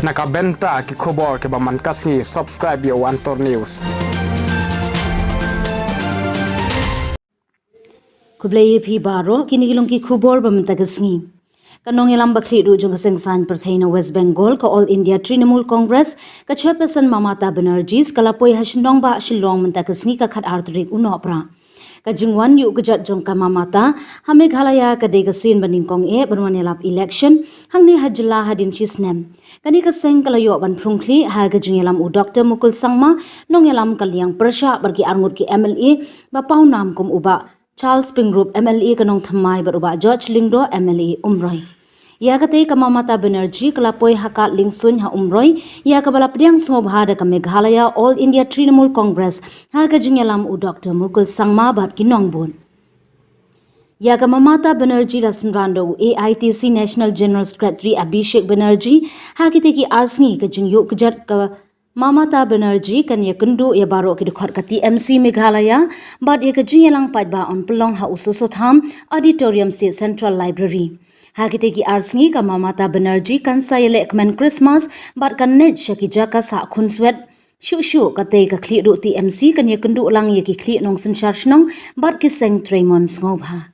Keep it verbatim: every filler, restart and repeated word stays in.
Na ka bynta ki khubor kiba man ka sngi, subscribe ïa u Antor News. Khublei ïa phi baroh, kine ki long ki khubor ba mynta ka sngi. Ka nongïalam ba khlieh duh jong ka seng saiñ pyrthei na West Bengal, ka All India Trinamool Congress, ka chairperson Mamata Banerjee, ka la poi ha shnong ba Shillong mynta ka sngi ka khatar tarik u Nohprah. Ka jingwan ïuh kjat jong ka Mamata ha Meghalaya ka dei ka sien ba nyngkong eh ban wan ïalap election hangne ha jylla hadien shi snem. Kane ka seng ka la ïoh ban phrung khlieh ha ka jingïalam u Doctor Mukul Sangma, nongïalam ka liang pyrshah bad ki arngut ki M L A ba paw nam kum u Bah Charles Pyngrope, M L A ka Nongthymmai, bad u Bah George Lyngdoh, M L A Umroi. Ïa katei ka Mamata Banerjee ka la poi ha Kad Liengsuin ha Umroi, ïa kaba la pdiang sngewbha da ka Meghalaya All India Trinamool Congress ha ka jingïalam u Doctor Mukul Sangma bad ki nongbud. Ïa ka Mamata Banerjee la synran da u A I T C National General Secretary Abhishek Banerjee. Ha kitei ki ar sngi ka jingïuh kjat ka Mamata Banerjee kan ïakynduh ïa baroh ki dkhot ka T M C Meghalaya bad ïa ka jingïalang paidbah yn pynlong ha u Soso Tham Auditorium State Central Library. Ha kitei ki ar sngi ka Mamata Banerjee kan sa ïaleh kmen Christmas bad kan leit sha ki jaka sah khunswet shuh shuh. Katei ka khlieh duh T M C kan ïakynduh lang ïa ki khlieh nongsynshar shnong bad ki seng treimon sngewbha.